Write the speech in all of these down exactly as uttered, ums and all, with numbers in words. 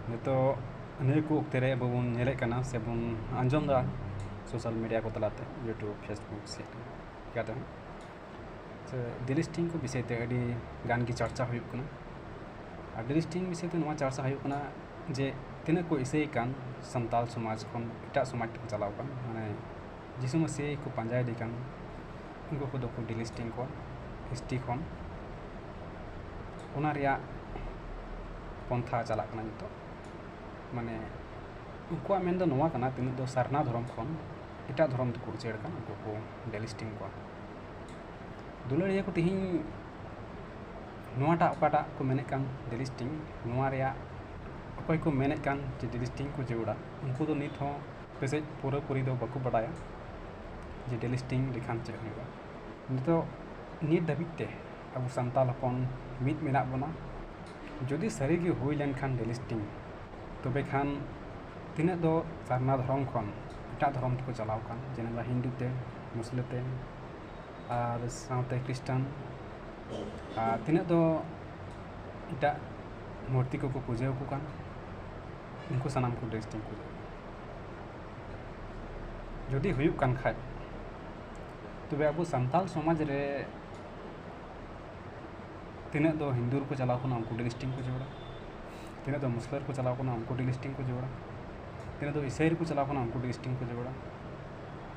ᱱᱤᱛᱚᱜ ᱱᱤᱭᱟᱹ ᱠᱚ ᱚᱠᱛᱮ ᱨᱮ ᱟᱵᱚ ᱵᱚᱱ ᱧᱮᱞᱮᱫ ᱠᱟᱱᱟ ᱥᱮ ᱵᱚᱱ ᱟᱸᱡᱚᱢ ᱮᱫᱟ social media ᱠᱚ ᱛᱟᱞᱟᱛᱮ, YouTube, Facebook ᱥᱮ ᱪᱤᱠᱟᱹ ᱛᱮᱦᱚᱸ, ᱥᱮ delisting ᱠᱚ ᱵᱤᱥᱚᱭ ᱛᱮ ᱟᱹᱰᱤ ᱜᱟᱱ ᱜᱮ ᱪᱟᱨᱪᱟ ᱦᱩᱭᱩᱜ ᱠᱟᱱᱟ᱾ ᱟᱨ delisting ᱵᱤᱥᱚᱭ ᱛᱮ ᱱᱚᱣᱟ ᱪᱟᱨᱪᱟ ᱦᱩᱭᱩᱜ ᱠᱟᱱᱟ ᱡᱮ ᱛᱤᱱᱟᱹᱜ ᱠᱚ ᱤᱥᱟᱹᱭ ᱠᱟᱱ ᱥᱟᱱᱛᱟᱲ ᱥᱚᱢᱟᱡᱽ ᱠᱷᱚᱱ ᱮᱴᱟᱜ ᱥᱚᱢᱟᱡᱽ ᱛᱮᱠᱚ ᱪᱟᱞᱟᱣ ᱠᱟᱱ, ᱢᱟᱱᱮ ᱡᱤᱥᱩ ᱢᱟᱹᱥᱤ ᱠᱚ ᱯᱟᱸᱡᱟᱭᱮᱫᱮ ᱠᱟᱱ, ᱩᱱᱠᱩ ᱠᱚᱫᱚ ᱠᱚ delisting ᱠᱚᱣᱟ S T ᱠᱷᱚᱱ᱾ ᱚᱱᱟ ᱨᱮᱭᱟᱜ ᱯᱚᱱᱛᱷᱟ ᱪᱟᱞᱟᱜ ᱠᱟᱱᱟ ᱱᱤᱛᱚᱜ᱾ ᱢᱟᱱᱮ ᱩᱱᱠᱩᱣᱟᱜ ᱢᱮᱱ ᱫᱚ ᱱᱚᱣᱟ ᱠᱟᱱᱟ, ᱛᱤᱱᱟᱹᱜ ᱫᱚ ᱥᱟᱨᱱᱟ ᱫᱷᱚᱨᱚᱢ ᱠᱷᱚᱱ ᱮᱴᱟᱜ ᱫᱷᱚᱨᱚᱢ ᱛᱮᱠᱚ ᱩᱪᱟᱹᱲ ᱠᱟᱱ, ᱩᱱᱠᱩ ᱠᱚ delisting ᱠᱚᱣᱟ᱾ ᱫᱩᱞᱟᱹᱲᱤᱭᱟᱹ ᱠᱚ, ᱛᱮᱦᱮᱧ ᱱᱚᱣᱟᱴᱟᱜ ᱚᱠᱟᱴᱟᱜ ᱠᱚ ᱢᱮᱱᱮᱫ ᱠᱟᱱ delisting, ᱱᱚᱣᱟ ᱨᱮᱭᱟᱜ ᱚᱠᱚᱭ ᱠᱚ ᱢᱮᱱᱮᱫ ᱠᱟᱱ ᱡᱮ delisting ᱠᱚ ᱡᱟᱹᱨᱩᱲᱟ, ᱩᱱᱠᱩ ᱫᱚ ᱱᱤᱛ ᱦᱚᱸ ᱯᱟᱥᱮᱡ ᱯᱩᱨᱟᱹᱯᱩᱨᱤ ᱫᱚ ᱵᱟᱠᱚ ᱵᱟᱰᱟᱭᱟ ᱡᱮ delisting ᱞᱮᱠᱷᱟᱱ ᱪᱮᱫ ᱦᱩᱭᱩᱜᱼᱟ᱾ ᱱᱤᱛᱚᱜ ᱱᱤᱛ ᱫᱷᱟᱹᱵᱤᱡ ᱛᱮ ᱟᱵᱚ ᱥᱟᱱᱛᱟᱲ ᱦᱚᱯᱚᱱ ᱢᱤᱫ ᱢᱮᱱᱟᱜ ᱵᱚᱱᱟ᱾ ᱡᱩᱫᱤ ᱥᱟᱹᱨᱤ ᱜᱮ ᱦᱩᱭ ᱞᱮᱱᱠᱷᱟᱱ delisting, ᱛᱚᱵᱮ ᱠᱷᱟᱱ ᱛᱤᱱᱟᱹᱜ ᱫᱚ ᱥᱟᱨᱱᱟ ᱫᱷᱚᱨᱚᱢ ᱠᱷᱚᱱ ᱮᱴᱟᱜ ᱫᱷᱚᱨᱚᱢ ᱛᱮᱠᱚ ᱪᱟᱞᱟᱣ ᱠᱟᱱ, ᱡᱮᱞᱮᱠᱟ ᱦᱤᱱᱫᱩ ᱛᱮ, ᱢᱩᱥᱞᱟᱹ ᱛᱮ, ᱟᱨ ᱥᱟᱶᱛᱮ ᱠᱷᱨᱤᱥᱴᱟᱱ, ᱟᱨ ᱛᱤᱱᱟᱹᱜ ᱫᱚ ᱮᱴᱟᱜ ᱢᱩᱨᱛᱤ ᱠᱚᱠᱚ ᱯᱩᱡᱟᱹ ᱟᱠᱚ ᱠᱟᱱ, ᱩᱱᱠᱩ ᱥᱟᱱᱟᱢ ᱠᱚ delisting ᱠᱚ ᱡᱟᱹᱨᱩᱲᱟ᱾ ᱡᱩᱫᱤ ᱦᱩᱭᱩᱜ ᱠᱟᱱ ᱠᱷᱟᱡ, ᱛᱚᱵᱮ ᱟᱵᱚ ᱥᱟᱱᱛᱟᱲ ᱥᱚᱢᱟᱡᱽ ᱨᱮ ᱛᱤᱱᱟᱹᱜ ᱫᱚ ᱦᱤᱱᱫᱩ ᱨᱮᱠᱚ ᱪᱟᱞᱟᱣ ᱠᱟᱱᱟ, ᱩᱱᱠᱩ delisting ᱠᱚ ᱡᱟᱹᱨᱩᱲᱟ᱾ ᱛᱤᱱᱟᱹᱜ ᱫᱚ ᱢᱩᱥᱞᱟᱹ ᱨᱮᱠᱚ ᱪᱟᱞᱟᱣ ᱠᱟᱱᱟ, ᱩᱱᱠᱩ delisting ᱠᱚ ᱡᱟᱹᱨᱩᱲᱟ᱾ ᱛᱤᱱᱟᱹᱜ ᱫᱚ ᱤᱥᱟᱹᱭ ᱨᱮᱠᱚ ᱪᱟᱞᱟᱣ ᱠᱟᱱᱟ, ᱩᱱᱠᱩ delisting ᱠᱚ ᱡᱟᱹᱨᱩᱲᱟ᱾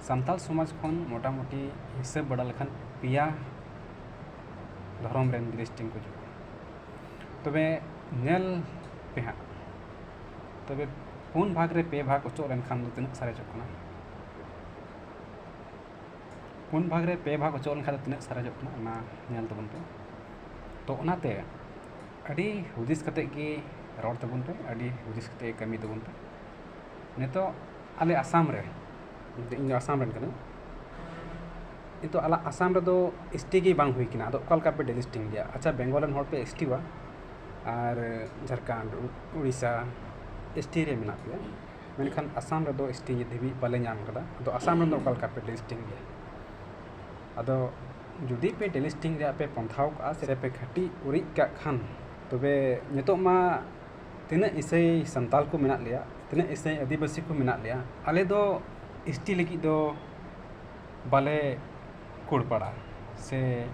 ᱥᱟᱱᱛᱟᱲ ᱥᱚᱢᱟᱡᱽ ᱠᱷᱚᱱ ᱢᱚᱴᱟᱢᱩᱴᱤ ᱦᱤᱥᱟᱹᱵ ᱵᱟᱲᱟ ᱞᱮᱠᱷᱟᱱ ᱯᱮᱭᱟ ᱫᱷᱚᱨᱚᱢ ᱨᱮᱱ delisting ᱠᱚ ᱡᱟᱹᱨᱩᱲᱟ᱾ ᱛᱚᱵᱮ ᱧᱮᱞ ᱯᱮ ᱦᱟᱸᱜ, ᱛᱚᱵᱮ ᱯᱩᱱ ᱵᱷᱟᱜᱽ ᱨᱮ ᱯᱮ ᱵᱷᱟᱜᱽ ᱚᱪᱚᱜ ᱞᱮᱱᱠᱷᱟᱱ ᱫᱚ ᱛᱤᱱᱟᱹᱜ ᱥᱟᱨᱮᱡᱚᱜ ᱠᱟᱱᱟ? ᱯᱩᱱ ᱵᱷᱟᱜᱽ ᱨᱮ ᱯᱮ ᱵᱷᱟᱜᱽ ᱚᱪᱚᱜ ᱞᱮᱱᱠᱷᱟᱱ ᱫᱚ ᱛᱤᱱᱟᱹᱜ ᱥᱟᱨᱮᱡᱚᱜ ᱠᱟᱱᱟ, ᱚᱱᱟ ᱧᱮᱞ ᱛᱟᱵᱚᱱ ᱯᱮ᱾ ᱛᱚ ᱚᱱᱟᱛᱮ ᱟᱹᱰᱤ ᱦᱩᱫᱤᱥ ᱠᱟᱛᱮᱫ ᱜᱮ ᱨᱚᱲ ᱛᱟᱵᱚᱱ ᱯᱮ, ᱟᱹᱰᱤ ᱦᱩᱫᱤᱥ ᱠᱟᱛᱮᱫ ᱜᱮ ᱠᱟᱹᱢᱤ ᱛᱟᱵᱚᱱ ᱯᱮ᱾ ᱱᱤᱛᱚᱜ ᱟᱞᱮ ᱟᱥᱟᱢ ᱨᱮ, ᱤᱧ ᱫᱚ ᱟᱥᱟᱢ ᱨᱮᱱ ᱠᱟᱹᱱᱟᱹᱧ, ᱱᱤᱛᱚᱜ ᱟᱞᱮ ᱟᱥᱟᱢ ᱨᱮᱫᱚ S T ᱜᱮ ᱵᱟᱝ ᱦᱩᱭ ᱠᱟᱱᱟ᱾ ᱟᱫᱚ ᱚᱠᱟ ᱞᱮᱠᱟ ᱯᱮ delisting ᱜᱮᱭᱟ? ᱟᱪᱪᱷᱟ, ᱵᱮᱝᱜᱚᱞ ᱨᱮᱱ ᱦᱚᱲ ᱯᱮ S T ᱣᱟ, ᱟᱨ ᱡᱷᱟᱲᱠᱷᱚᱸᱰ, ᱩ-, ᱩᱲᱤᱥᱥᱟ, S T ᱨᱮ ᱢᱮᱱᱟᱜ ᱯᱮᱭᱟ, ᱢᱮᱱᱠᱷᱟᱱ ᱟᱥᱟᱢ ᱨᱮᱫᱚ S T ᱱᱤᱛ ᱫᱷᱟᱹᱵᱤᱡ ᱵᱟᱞᱮ ᱧᱟᱢ ᱠᱟᱫᱟ᱾ ᱟᱫᱚ ᱟᱥᱟᱢ ᱨᱮᱫᱚ ᱚᱠᱟ ᱞᱮᱠᱟ ᱯᱮ delisting ᱜᱮᱭᱟ? ᱟᱫᱚ ᱡᱩᱫᱤ ᱯᱮ delisting ᱨᱮᱭᱟᱜ ᱯᱮ ᱯᱚᱱᱛᱷᱟᱣ ᱠᱟᱜᱼᱟ ᱥᱮ ᱯᱮ ᱠᱷᱟᱹᱴᱤ ᱩᱨᱤᱡ ᱠᱟᱜ ᱠᱷᱟᱱ, ᱛᱚᱵᱮ ᱱᱤᱛᱚᱜ ᱢᱟ ᱛᱤᱱᱟᱹᱜ ᱤᱥᱟᱹᱭ ᱥᱟᱱᱛᱟᱞ ᱠᱚ ᱢᱮᱱᱟᱜ ᱞᱮᱭᱟ, ᱛᱤᱱᱟᱹᱜ ᱤᱥᱟᱹᱭ ᱟᱹᱫᱤᱵᱟᱹᱥᱤ ᱠᱚ ᱢᱮᱱᱟᱜ ᱞᱮᱭᱟ, ᱟᱞᱮ ᱫᱚ ᱮᱥ ᱴᱤ ᱞᱟᱹᱜᱤᱫ ᱫᱚ ᱵᱟᱞᱮ ᱠᱩᱲᱯᱟᱲᱟ ᱥᱮ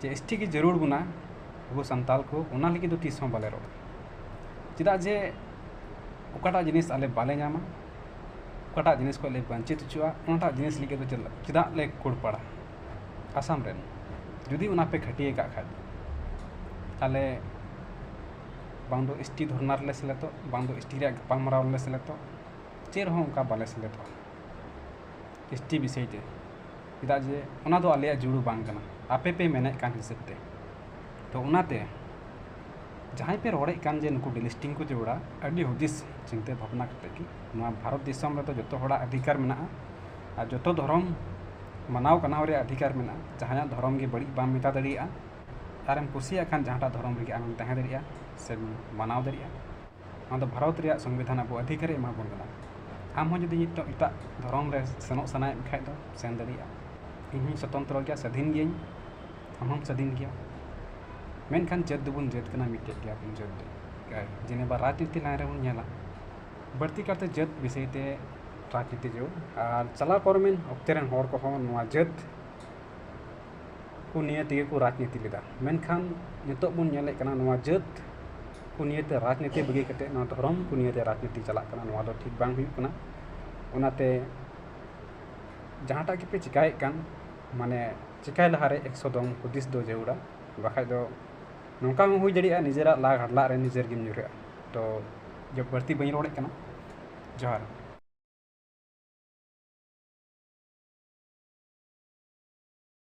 ᱡᱮ ᱮᱥ ᱴᱤ ᱜᱮ ᱡᱟᱹᱨᱩᱲ ᱵᱚᱱᱟ ᱟᱵᱚ ᱥᱟᱱᱛᱟᱞ ᱠᱚ, ᱚᱱᱟ ᱞᱟᱹᱜᱤᱫ ᱫᱚ ᱛᱤᱥ ᱦᱚᱸ ᱵᱟᱞᱮ ᱨᱚᱲᱟ᱾ ᱪᱮᱫᱟᱜ ᱡᱮ ᱚᱠᱟᱴᱟᱜ ᱡᱤᱱᱤᱥ ᱟᱞᱮ ᱵᱟᱞᱮ ᱧᱟᱢᱟ, ᱚᱠᱟᱴᱟᱜ ᱡᱤᱱᱤᱥ ᱠᱷᱚᱱ ᱞᱮ ᱵᱚᱧᱪᱤᱛ ᱦᱚᱪᱚᱜᱼᱟ, ᱚᱱᱟᱴᱟᱜ ᱡᱤᱱᱤᱥ ᱞᱟᱹᱜᱤᱫ ᱫᱚ ᱪᱮᱫ, ᱪᱮᱫᱟᱜ ᱞᱮ ᱠᱩᱲᱯᱟᱲᱟ? ᱟᱥᱟᱢ ᱨᱮᱱ ᱡᱩᱫᱤ ᱚᱱᱟ ᱯᱮ ᱠᱷᱟᱹᱴᱤᱭᱟᱹ ᱠᱟᱜ ᱠᱷᱟᱡ, ᱟᱞᱮ ᱵᱟᱝ ᱫᱚ ᱮᱥ ᱴᱤ ᱫᱷᱚᱨᱱᱟ ᱨᱮᱞᱮ ᱥᱮᱞᱮᱫᱚᱜ, ᱵᱟᱝ ᱫᱚ ᱮᱥ ᱴᱤ ᱨᱮᱭᱟᱜ ᱜᱟᱯᱟᱞᱢᱟᱨᱟᱣ ᱨᱮᱞᱮ ᱥᱮᱞᱮᱫᱚᱜ, ᱪᱮᱫ ᱨᱮᱦᱚᱸ ᱚᱱᱠᱟ ᱵᱟᱞᱮ ᱥᱮᱞᱮᱫᱚᱜᱼᱟ ᱮᱥ ᱴᱤ ᱵᱤᱥᱚᱭ ᱛᱮ᱾ ᱪᱮᱫᱟᱜ ᱡᱮ ᱚᱱᱟ ᱫᱚ ᱟᱞᱮᱭᱟᱜ ᱡᱩᱲᱩ ᱵᱟᱝ ᱠᱟᱱᱟ, ᱟᱯᱮ ᱯᱮ ᱢᱮᱱᱮᱫ ᱠᱟᱱ ᱦᱤᱥᱟᱹᱵ ᱛᱮ᱾ ᱛᱚ ᱚᱱᱟᱛᱮ ᱡᱟᱦᱟᱸᱭ ᱯᱮ ᱨᱚᱲᱮᱫ ᱠᱟᱱ ᱡᱮ ᱱᱩᱠᱩ ᱰᱤᱞᱤᱥᱴᱤᱝ ᱠᱚ ᱡᱟᱹᱨᱩᱲᱟ, ᱟᱹᱰᱤ ᱦᱩᱫᱤᱥ ᱪᱤᱱᱛᱟᱹ ᱵᱷᱟᱵᱽᱱᱟ ᱠᱟᱛᱮ ᱜᱮ᱾ ᱱᱚᱣᱟ ᱵᱷᱟᱨᱚᱛ ᱫᱤᱥᱚᱢ ᱨᱮᱫᱚ ᱡᱚᱛᱚ ᱦᱚᱲᱟᱜ ᱚᱫᱷᱤᱠᱟᱨ ᱢᱮᱱᱟᱜᱼᱟ ᱟᱨ ᱡᱚᱛᱚ ᱫᱷᱚᱨᱚᱢ ᱢᱟᱱᱟᱣ ᱠᱟᱱᱟᱣ ᱨᱮᱭᱟᱜ ᱚᱫᱷᱤᱠᱟᱨ ᱢᱮᱱᱟᱜᱼᱟ᱾ ᱡᱟᱦᱟᱸᱭᱟᱜ ᱫᱷᱚᱨᱚᱢ ᱜᱮ ᱵᱟᱹᱲᱤᱡ ᱵᱟᱢ ᱢᱮᱛᱟ ᱫᱟᱲᱮᱭᱟᱜᱼᱟ, ᱟᱨᱮᱢ ᱠᱩᱥᱤᱭᱟᱜ ᱠᱷᱟᱱ ᱡᱟᱦᱟᱸᱴᱟᱜ ᱫᱷᱚᱨᱚᱢ ᱨᱮᱜᱮ ᱟᱢᱮᱢ ᱛᱟᱦᱮᱸ ᱫᱟᱲᱮᱭᱟᱜᱼᱟ ᱥᱮᱢ ᱢᱟᱱᱟᱣ ᱫᱟᱲᱮᱭᱟᱜᱼᱟ᱾ ᱚᱱᱟ ᱫᱚ ᱵᱷᱟᱨᱚᱛ ᱨᱮᱭᱟᱜ ᱥᱚᱝᱵᱤᱫᱷᱟᱱ ᱟᱵᱚ ᱚᱫᱷᱤᱠᱟᱨᱮ ᱮᱢᱟ ᱵᱚᱱ ᱠᱟᱱᱟ᱾ ᱟᱢ ᱦᱚᱸ ᱡᱩᱫᱤ ᱱᱤᱛᱚᱜ ᱮᱴᱟᱜ ᱫᱷᱚᱨᱚᱢ ᱨᱮ ᱥᱮᱱᱚᱜ ᱥᱟᱱᱟᱭᱮᱫ ᱢᱮ ᱠᱷᱟᱡ ᱫᱚ ᱥᱮᱱ ᱫᱟᱲᱮᱭᱟᱜᱼᱟ᱾ ᱤᱧ ᱦᱚᱸᱧ ᱥᱚᱛᱚᱱᱛᱨᱚ ᱜᱮᱭᱟ, ᱥᱟᱹᱫᱷᱤᱱ ᱜᱤᱭᱟᱹᱧ, ᱟᱢ ᱦᱚᱸᱢ ᱥᱟᱹᱫᱷᱤᱱ ᱜᱮᱭᱟ᱾ ᱢᱮᱱᱠᱷᱟᱱ ᱡᱟᱹᱛ ᱫᱚᱵᱚᱱ ᱡᱟᱹᱛ ᱠᱟᱱᱟ, ᱢᱤᱫᱴᱮᱡ ᱜᱮᱭᱟᱵᱚᱱ ᱡᱟᱹᱛ ᱫᱚ᱾ ᱟᱨ ᱡᱮᱱᱮᱵᱟ ᱨᱟᱡᱽᱱᱤᱛᱤ ᱞᱟᱭᱤᱱ ᱨᱮᱵᱚᱱ ᱧᱮᱞᱟ, ᱵᱟᱹᱲᱛᱤ ᱠᱟᱨᱛᱮ ᱡᱟᱹᱛ ᱵᱤᱥᱚᱭ ᱛᱮ ᱨᱟᱡᱽᱱᱤᱛᱤ ᱡᱟᱹᱨᱩᱲ᱾ ᱟᱨ ᱪᱟᱞᱟᱣ ᱯᱟᱨᱚᱢᱮᱱ ᱚᱠᱛᱮ ᱨᱮᱱ ᱦᱚᱲ ᱠᱚᱦᱚᱸ ᱱᱚᱣᱟ ᱡᱟᱹᱛ ᱠᱚ ᱱᱤᱭᱮ ᱛᱮᱜᱮ ᱠᱚ ᱨᱟᱡᱽᱱᱤᱛᱤ ᱞᱮᱫᱟ᱾ ᱢᱮᱱᱠᱷᱟᱱ ᱱᱤᱛᱚᱜ ᱵᱚᱱ ᱧᱮᱞᱮᱫ ᱠᱟᱱᱟ ᱱᱚᱣᱟ ᱡᱟᱹᱛ ᱠᱚ ᱱᱤᱭᱮᱛᱮ ᱨᱟᱡᱽᱱᱤᱛᱤ ᱵᱟᱹᱜᱤ ᱠᱟᱛᱮ ᱱᱚᱣᱟ ᱫᱷᱚᱨᱚᱢ ᱠᱚ ᱱᱤᱭᱮᱛᱮ ᱨᱟᱡᱽᱱᱤᱛᱤ ᱪᱟᱞᱟᱜ ᱠᱟᱱᱟ᱾ ᱱᱚᱣᱟ ᱫᱚ ᱴᱷᱤᱠ ᱵᱟᱝ ᱦᱩᱭᱩᱜ ᱠᱟᱱᱟ᱾ ᱚᱱᱟᱛᱮ ᱡᱟᱦᱟᱸᱴᱟᱜ ᱜᱮᱯᱮ ᱪᱤᱠᱟᱭᱮᱫ ᱠᱟᱱ, ᱢᱟᱱᱮ ᱪᱤᱠᱟᱭ ᱞᱟᱦᱟᱨᱮ ᱮᱠᱥᱚ ᱫᱚᱢ ᱦᱩᱫᱤᱥ ᱫᱚ ᱡᱟᱹᱨᱩᱲᱟ, ᱵᱟᱠᱷᱟᱡ ᱫᱚ ᱱᱚᱝᱠᱟ ᱦᱚᱸ ᱦᱩᱭ ᱫᱟᱲᱮᱭᱟᱜᱼᱟ ᱱᱤᱡᱮᱨᱟᱜ ᱞᱟ ᱜᱷᱟᱰᱞᱟᱜ ᱨᱮ ᱱᱤᱡᱮᱨ ᱜᱮᱢ ᱧᱩᱨᱦᱟᱹᱜᱼᱟ᱾ ᱛᱚ ᱡᱚ ᱵᱟᱹᱲᱛᱤ ᱵᱟᱹᱧ ᱨᱚᱲᱮᱫ ᱠᱟᱱᱟ᱾ ᱡᱚᱦᱟᱨ᱾